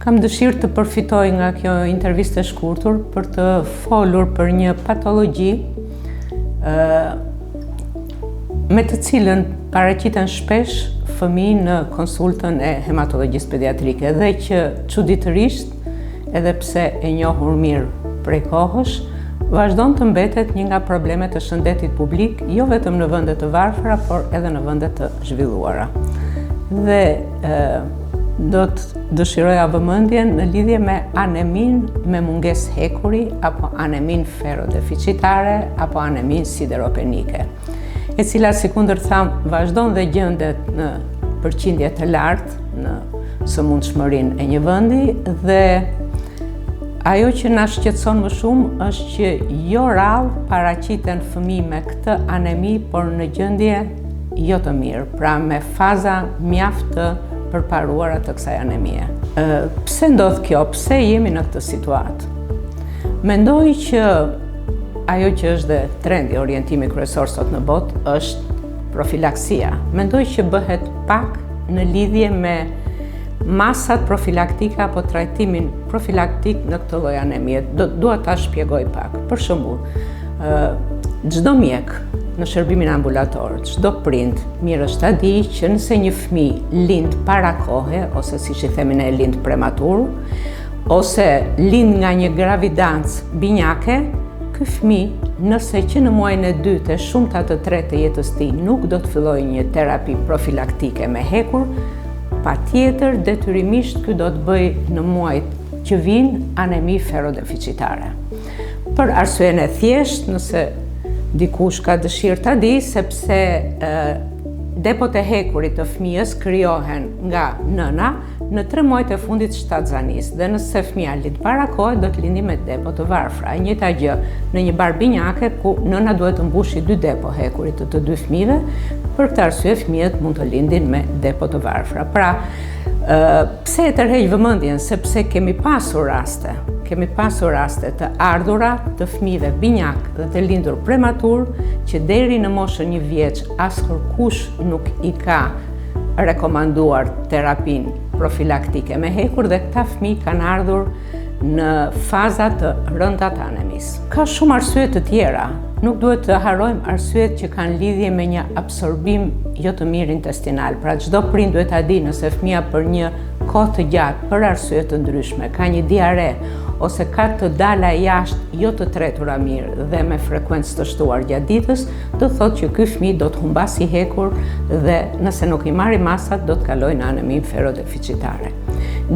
Kam dëshirë të përfitoj nga kjo intervistë e shkurtër për të folur për një patologji me të cilën paraqiten shpesh fëmijë në konsultën e hematologjisë pediatrike dhe që çuditërisht edhe pse e njohur mirë prej kohësh, vazhdon të mbetet një nga problemet e shëndetit publik, jo vetëm në vende të varfra, por edhe në vende të zhvilluara. Dhe do të dëshiroja vëmendjen në lidhje me aneminë me mungesë hekuri apo aneminë ferodeficitare apo aneminë sideropenike, e cila sikundër thamë vazhdon dhe gjendet në përqindje të lartë në sëmundshmërinë e një vendi dhe ajo që na shqetëson më shumë është që jo rrallë paraqiten fëmijë me këtë anemi, por në gjendje jo të mirë, pra me faza mjaft të përparuara të kësaj anemie. Pse ndodh kjo? Pse jemi në këtë situatë? Mendoj që ajo që është dhe trendi, orientimi kryesor sot në botë është profilaksia. Mendoj që bëhet pak në lidhje me masat profilaktike apo trajtimin profilaktik në këtë lloj anemie. Do dua ta shpjegoj pak. Për shembull, çdo mjek në shërbimin ambulator, çdo prind, mirë është ta di që nëse një fëmijë lind para kohe ose siç i themi ne lind prematur, ose lind nga një gravidancë binjake, ky fëmijë, nëse që në muajin e dytë e shumta të tretë të jetës tij nuk do të fillojë një terapi profilaktike me hekur, patjetër detyrimisht ky do të bëjë në muajt që vijnë anemi ferodeficitare. Për arsyen e thjeshtë, nëse dikush ka dëshirë ta di, sepse depot e hekurit të fëmijës krijohen nga nëna, Në tre muajt e fundit shtatzanisë dhe nëse fëmija lind para kohe do të lindi me depo të varfra. E njëjta gjë në një barrë binjake ku nëna duhet të mbushi dy depo hekuri të të dy fëmijëve, për këtë arsye fëmijët mund të lindin me depo të varfra. Pra, pse e tërheq vëmendjen? Sepse kemi pasur raste, kemi pasur raste të ardhura të fëmijëve binjak dhe të lindur prematur që deri në moshën një vjeç askurrkush nuk i ka rekomanduar terapinë profilaktike me hekur dhe këta fëmijë kanë ardhur në faza të rënda të anemisë. Ka shumë arsye të tjera. Nuk duhet të harrojmë arsyet që kanë lidhje me një absorbim jo të mirë intestinal. Pra çdo prind duhet ta di nëse fëmija për një kohë të gjatë për arsye të ndryshme ka një diare ose ka të dala jashtë jo të tretura mirë dhe me frekuencë të shtuar gjatë ditës, do të thotë që ky fëmijë do të humbasi hekur dhe nëse nuk i marrim masat do të kalojë në aneminë ferodeficitare.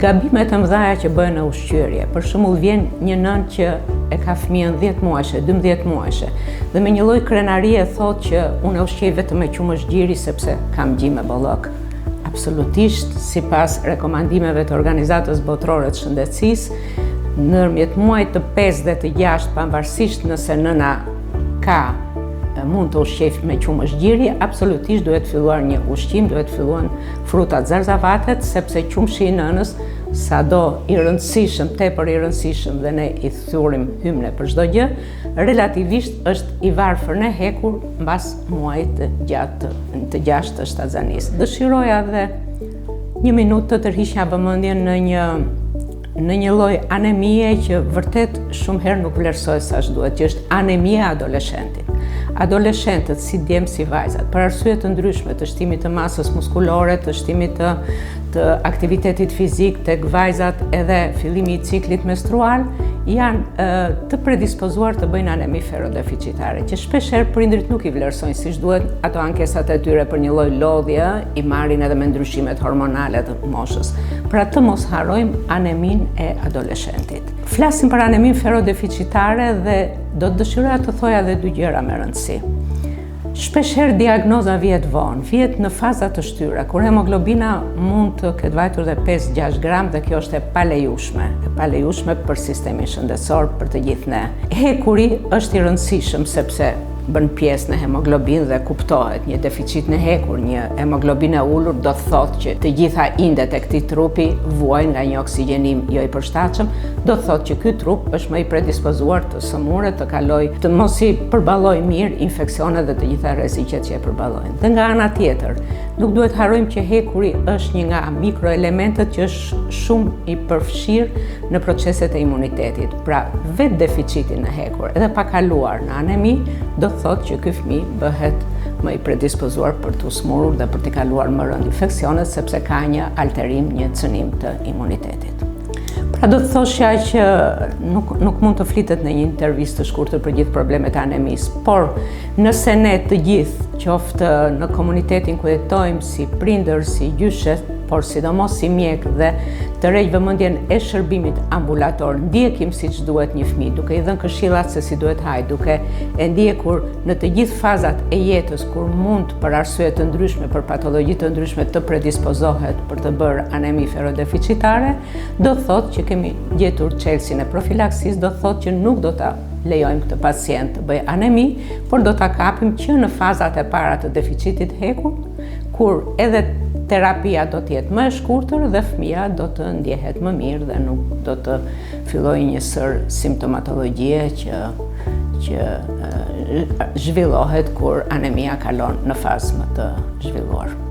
Gabimet e mëdha që bëhen në ushqyerje, për shembull vjen një nënë që e ka fëmijën 10 muajshe, 12 muajshe dhe me një lloj krenarie thotë që unë e ushqej vetëm me qumësht gjiri sepse kam gji me bollëk. Absolutisht, sipas rekomandimeve të Organizatës Botërore të Shëndetësisë, ndërmjet muajit të 5 dhe të 6, pavarësisht nëse nëna ka mund të ushqejë me qumësht gjiri, absolutisht duhet filluar një ushqim, duhet filluar frutat zarzavatet, sepse qumështi i nënës, sado i rëndësishëm, tepër i rëndësishëm dhe ne i thurim hymne për çdo gjë, relativisht është i varfër në hekur mbas muajit të gjatë të gjashtë të shtatzanisë. Dëshiroja dhe një minutë të tërhiqja vëmendjen në një në një lloj anemie që vërtet shumë herë nuk vlerësohet sa duhet, që është anemia e adoleshentit. Adoleshentët, si djem si vajzat, për arsye të ndryshme, të shtimit të masës muskulore, të shtimit të, të aktivitetit fizik, tek vajzat edhe fillimi i ciklit menstrual, janë të predispozuar të bëjnë anemi ferodeficitare, që shpeshherë prindërit nuk i vlerësojnë siç duhet ato ankesat e tyre për një lloj lodhje, i marrin edhe me ndryshimet hormonale të moshës. Pra të mos harrojmë aneminë e adoleshentit. Flasim për aneminë ferodeficitare dhe do të dëshiroja të thoja edhe dy gjëra me rëndësi. Shpeshherë diagnoza vihet vonë, vihet në faza të shtyra, kur hemoglobina mund të ketë vajtur dhe 5-6 gram dhe kjo është e palejushme, e palejushme për sistemin shëndetësor për të gjithë ne. Hekuri është i rëndësishëm sepse bën pjesë në hemoglobinë dhe kuptohet një deficit në hekur, një hemoglobinë e ulur do të thotë që të gjitha indet e këtij trupi vuajnë nga një oksigjenim jo i përshtatshëm, do të thotë që ky trup është më i predispozuar të sëmuret, të kalojë, të mos i përballojë mirë infeksionet dhe të gjitha rreziqet që e përballojnë. Dhe nga ana tjetër, Nuk duhet harrojmë që hekuri është një nga mikroelementët që është shumë i përfshirë në proceset e imunitetit. Pra, vetë deficiti në hekur, edhe pa kaluar në anemi, do të thotë që ky fëmijë bëhet më i predispozuar për t'u sëmurur dhe për t'i kaluar më rëndë infeksionet, sepse ka një alterim, një cënim të imunitetit. Pra do të thoshja që nuk, nuk mund të flitet në një intervistë të shkurtër për gjithë problemet e anemisë, por nëse ne të gjithë, qoftë në komunitetin ku jetojmë si prindër, si gjyshe, por sidomos si mjekë dhe tërheq vëmendjen e shërbimit ambulator, ndjekim siç duhet një fëmijë, duke i dhënë këshillat se si duhet hajë, duke e ndjekur në të gjithë fazat e jetës kur mund për arsye të ndryshme, për patologji të ndryshme të predispozohet për të bërë anemi ferodeficitare, do thotë që kemi gjetur çelësin e profilaksisë, do thotë që nuk do ta lejojmë këtë pacient të bëjë anemi, por do ta kapim që në fazat e para të deficitit hekur, kur edhe terapia do të jetë më e shkurtër dhe fëmija do të ndjehet më mirë dhe nuk do të fillojë një sërë simptomatologjie që që zhvillohet kur anemia kalon në fazë më të zhvilluar.